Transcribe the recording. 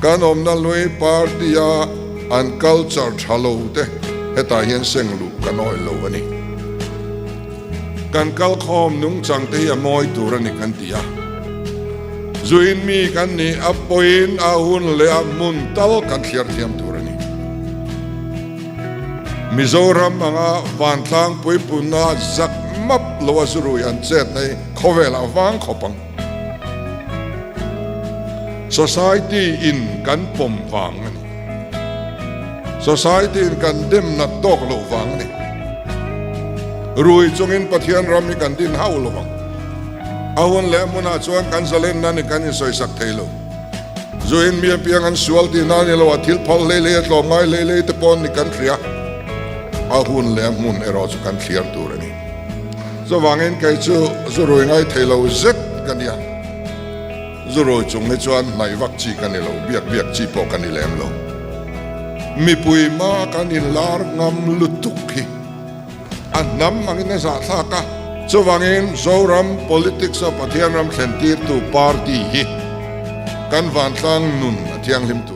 Kan awmna lui party a an culture tha lo te hetah hian seng luh kan awih lo a ni. Kan kalkhawm nungchang te hi a mawi tur a ni kan ti a. Zuin mi kan nih a pawhin a hun leh a hmun tal kan thliar thiam tur a ni. Mizoram anga vantlang puipunna zak map lo a zurui an chetna hi khawvelah vang khawp ang. Society in kan pawm vang a ni. Society in kan dem nat tawk loh vang a ni. Rui chungin Pathian ram hi kan din hauh lo ang. A hun leh hmunah chuan kan zalenna ni kan insawisak thei lo. Zuin mi apiang an sual tihna a ni lo, a thil phal hlei hlei a tlawmngai hlei hlei te pawh ni kan hria. A hun leh a hmun erawh chu kan thliar tur a ni. Chuvangin kei chu zu rui ngai thei lo zet ka nia. Zu rui chung hi chuan hnaih vak chi ka ni lo, biak biak chi pawh ka ni lem lo. Mipui hma kan inlar ngam lutuk hi a hnam angin a zahthlak a. Chuvangin Zoram politics a Pathian ram thlentirtu party hi kan vantlang nun a thianghlim tur.